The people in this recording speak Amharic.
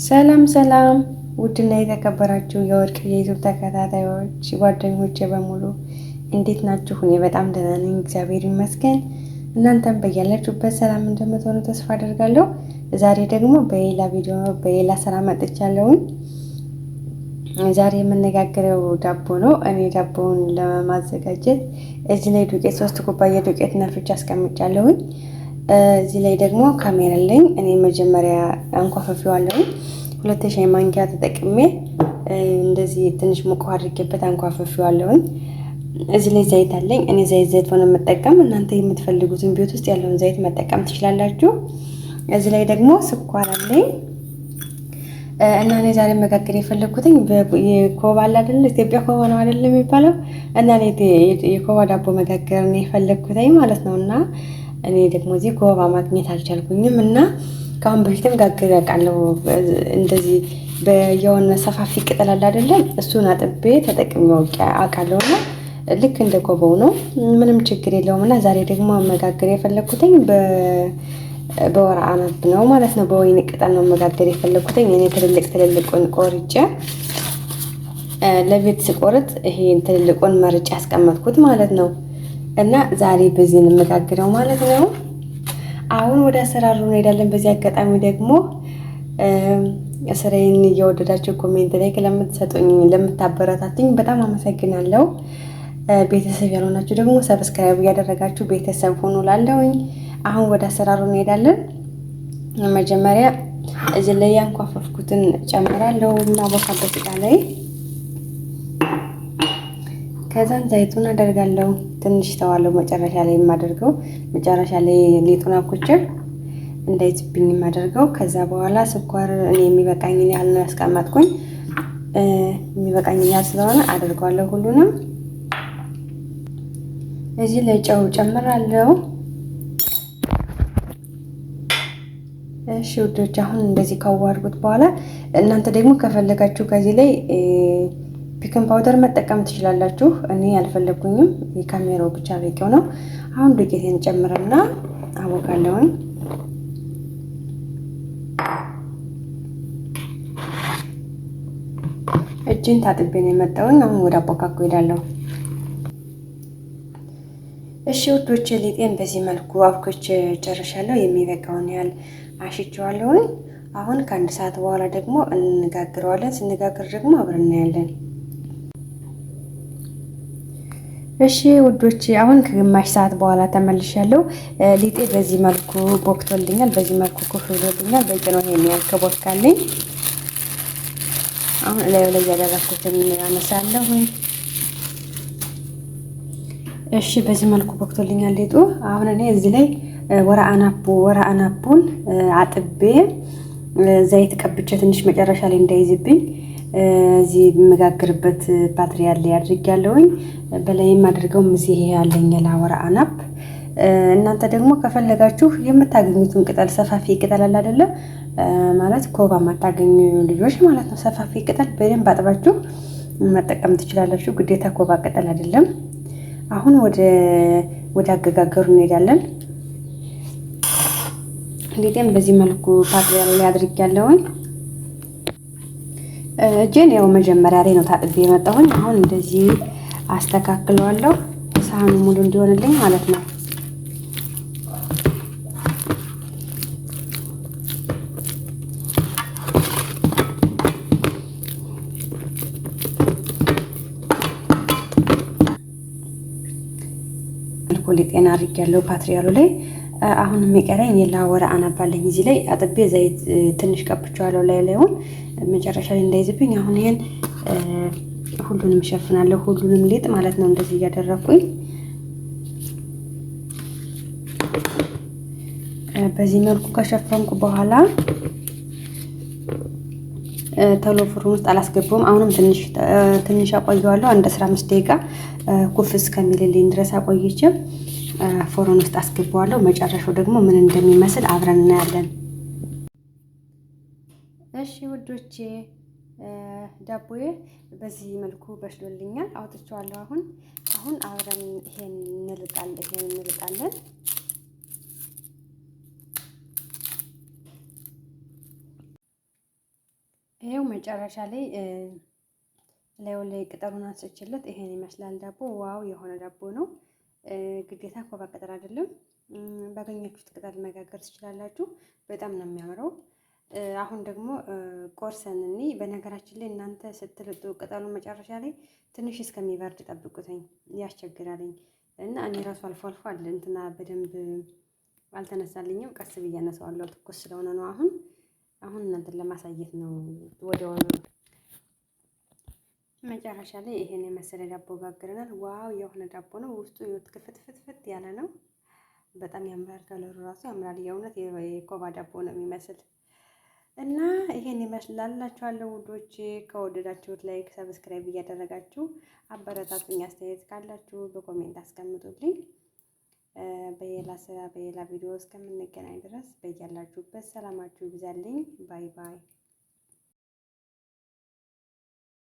ሰላም ሰላም፣ ውድና የተከበራችሁ የወርቅ የዩቱብ ተከታታዮች ጓደኞቼ በሙሉ እንዴት ናችሁ? እኔ በጣም ደህና ነኝ፣ እግዚአብሔር ይመስገን። እናንተም በያላችሁበት ሰላም እንደምትሆኑ ተስፋ አደርጋለሁ። ዛሬ ደግሞ በሌላ ቪዲዮ በሌላ ስራ መጥቻለሁኝ። ዛሬ የምነጋገረው ዳቦ ነው። እኔ ዳቦውን ለማዘጋጀት እዚህ ላይ ዱቄት 3 ኩባያ ዱቄት ነፍቼ አስቀምጫለሁኝ። እዚህ ላይ ደግሞ ካሜራ አለኝ። እኔ መጀመሪያ አንኳፈፊዋለሁኝ። 2 ሻይ ማንኪያ ተጠቅሜ እንደዚህ ትንሽ ሙቅ አድርጌበት አንኳፈፊዋለሁኝ። እዚህ ላይ ዘይት አለኝ። እኔ ዘይት ዘይት ሆነ የምጠቀም፣ እናንተ የምትፈልጉትን ቤት ውስጥ ያለውን ዘይት መጠቀም ትችላላችሁ። እዚህ ላይ ደግሞ ስኳር አለኝ እና እኔ ዛሬ መጋገር የፈለግኩትኝ የኮባ አለ አይደል? ኢትዮጵያ ኮባ ነው አይደል የሚባለው? እና እኔ የኮባ ዳቦ መጋገር ነው የፈለግኩትኝ ማለት ነው። እና እኔ ደግሞ እዚህ ኮባ ማግኘት አልቻልኩኝም እና ከአሁን በፊትም ጋግሬ አውቃለሁ። እንደዚህ የሆነ ሰፋፊ ቅጠል አለ አይደለም? እሱን አጥቤ ተጠቅሜ አውቃለሁ እና ልክ እንደ ኮባው ነው፣ ምንም ችግር የለውም። እና ዛሬ ደግሞ መጋገር የፈለግኩትኝ በወራ አነብ ነው ማለት ነው። በወይን ቅጠል ነው መጋገር የፈለግኩትኝ። እኔ ትልልቅ ትልልቁን ቆርጬ ለቤት ስቆርጥ ይሄን ትልልቁን መርጬ ያስቀመጥኩት ማለት ነው። እና ዛሬ በዚህ እንመጋግረው ማለት ነው። አሁን ወደ አሰራሩ እንሄዳለን። በዚህ አጋጣሚ ደግሞ ስራዬን እየወደዳችሁ comment ላይ ለምትሰጡኝ፣ ለምታበረታቱኝ በጣም አመሰግናለሁ። ቤተሰብ ያልሆናችሁ ደግሞ subscribe እያደረጋችሁ ቤተሰብ ሆኑ ላለሁኝ። አሁን ወደ አሰራሩ እንሄዳለን። መጀመሪያ እዚህ ላይ ያንኳፈፍኩትን ጨምራለሁ ማቦካበት እቃ ላይ። ከዛን ዘይቱን አደርጋለሁ። ትንሽ ተዋለው መጨረሻ ላይ የማደርገው፣ መጨረሻ ላይ ሊጡን አብኩቼ እንዳይዝብኝ የማደርገው። ከዛ በኋላ ስኳር እኔ የሚበቃኝን ያህል ነው ያስቀመጥኩኝ። የሚበቃኝን ያህል ስለሆነ አደርገዋለሁ ሁሉንም። እዚህ ላይ ጨው ጨምራለሁ። እሺ ውዶች፣ አሁን እንደዚህ ካዋርጉት በኋላ እናንተ ደግሞ ከፈለጋችሁ ከዚህ ላይ baking powder መጠቀም ትችላላችሁ። እኔ አልፈለጉኝም፣ የካሜራው ብቻ በቂው ነው። አሁን ዱቄቴን ጨምርና አቦካለሁኝ። እጅን ታጥቤ ነው የመጣሁኝ። አሁን ወደ አቦካኩ ሄዳለሁ። እሺ ውዶች፣ ሊጤን በዚህ መልኩ አብኩቼ ጨርሻለሁ። የሚበቃውን ያህል አሽቸዋለሁኝ። አሁን ከአንድ ሰዓት በኋላ ደግሞ እንጋግረዋለን። ስንጋግር ደግሞ አብረን እናያለን። እሺ ውዶች፣ አሁን ከግማሽ ሰዓት በኋላ ተመልሻለሁ። ሊጤ በዚህ መልኩ ቦክቶልኛል። በዚህ መልኩ ኩፍ ብሎልኛል። በቂ ነው ይሄን ያህል ከቦካልኝ። አሁን እላዩ ላይ ያደረኩትን አነሳለሁ። እሺ በዚህ መልኩ ቦክቶልኛል ሊጡ። አሁን እኔ እዚህ ላይ ወራ አናፑን አጥቤ ዘይት ቀብቼ ትንሽ መጨረሻ ላይ እንዳይዝብኝ እዚህ የምጋግርበት ፓትሪ ያለ አድርጌያለሁኝ። በላይም አድርገውም እዚህ ያለኝ ላወራ አናፕ። እናንተ ደግሞ ከፈለጋችሁ የምታገኙትን ቅጠል፣ ሰፋፊ ቅጠል አለ አይደለ? ማለት ኮባ የማታገኙ ልጆች ማለት ነው። ሰፋፊ ቅጠል በደንብ አጥባችሁ መጠቀም ትችላላችሁ። ግዴታ ኮባ ቅጠል አይደለም። አሁን ወደ አገጋገሩ እንሄዳለን። ሊጤም በዚህ መልኩ ፓትሪ ላይ አድርጌያለሁኝ። እጄን ያው መጀመሪያ ላይ ነው ታጥቤ የመጣሁኝ። አሁን እንደዚህ አስተካክለዋለሁ፣ ሳህኑ ሙሉ እንዲሆንልኝ ማለት ነው። ሊጤን አድርጌያለሁ ፓትሪያሉ ላይ። አሁን የሚቀረኝ ሌላ ወረ አናባለኝ። እዚህ ላይ አጥቤ ዘይት ትንሽ ቀብቼዋለሁ ላይ ላይሆን መጨረሻ ላይ እንዳይዝብኝ። አሁን ይሄን ሁሉንም እሸፍናለሁ፣ ሁሉንም ሊጥ ማለት ነው። እንደዚህ እያደረኩኝ በዚህ መልኩ ከሸፈንኩ በኋላ ቶሎ ፍሩን ውስጥ አላስገባውም። አሁንም ትንሽ ትንሽ አቆየዋለሁ። አንድ 15 ደቂቃ ኩፍ እስከሚልልኝ ድረስ አቆይቼ ፎርን ውስጥ አስገባዋለሁ። መጨረሻው ደግሞ ምን እንደሚመስል አብረን እናያለን። እሺ ውዶቼ፣ ዳቦዬ በዚህ መልኩ በስሎልኛል። አውጥቼዋለሁ። አሁን አብረን ይሄን እንልጣለን። መጨረሻ ላይ ላዩ ላይ ቅጠሉን አንስቼለት ይሄን ይመስላል ዳቦ። Wow የሆነ ዳቦ ነው። ግዴታ ኮባ ቅጠል አይደለም። ባገኛችሁት ቅጠል መጋገር ትችላላችሁ። በጣም ነው የሚያምረው። አሁን ደግሞ ቆርሰን እኔ በነገራችን ላይ እናንተ ስትልጡ ቅጠሉ መጨረሻ ላይ ትንሽ እስከሚበርድ ጠብቁትኝ፣ ያስቸግራልኝ እና እኔ ራሱ አልፎ አልፎ አለ እንትና በደንብ አልተነሳልኝም። ቀስ ብዬ አነሳዋለሁ፣ ትኩስ ስለሆነ ነው። አሁን አሁን እናንተን ለማሳየት ነው ወዲያውኑ። መጨረሻ ላይ ይሄን የመሰለ ዳቦ ጋግረናል። Wow የሆነ ዳቦ ነው። ውስጡ ክፍትፍትፍት ያለ ነው። በጣም ያምራል። ከለሩ ራሱ ያምራል። የእውነት የኮባ ዳቦ ነው የሚመስል እና ይሄን ይመስላላችኋለሁ ውዶቼ። ከወደዳችሁት like፣ subscribe እያደረጋችሁ አበረታቱኝ። አስተያየት ካላችሁ በ comment አስቀምጡልኝ። በሌላ ስራ በሌላ ቪዲዮ እስከምንገናኝ ድረስ በያላችሁበት ሰላማችሁ ይብዛልኝ። Bye bye።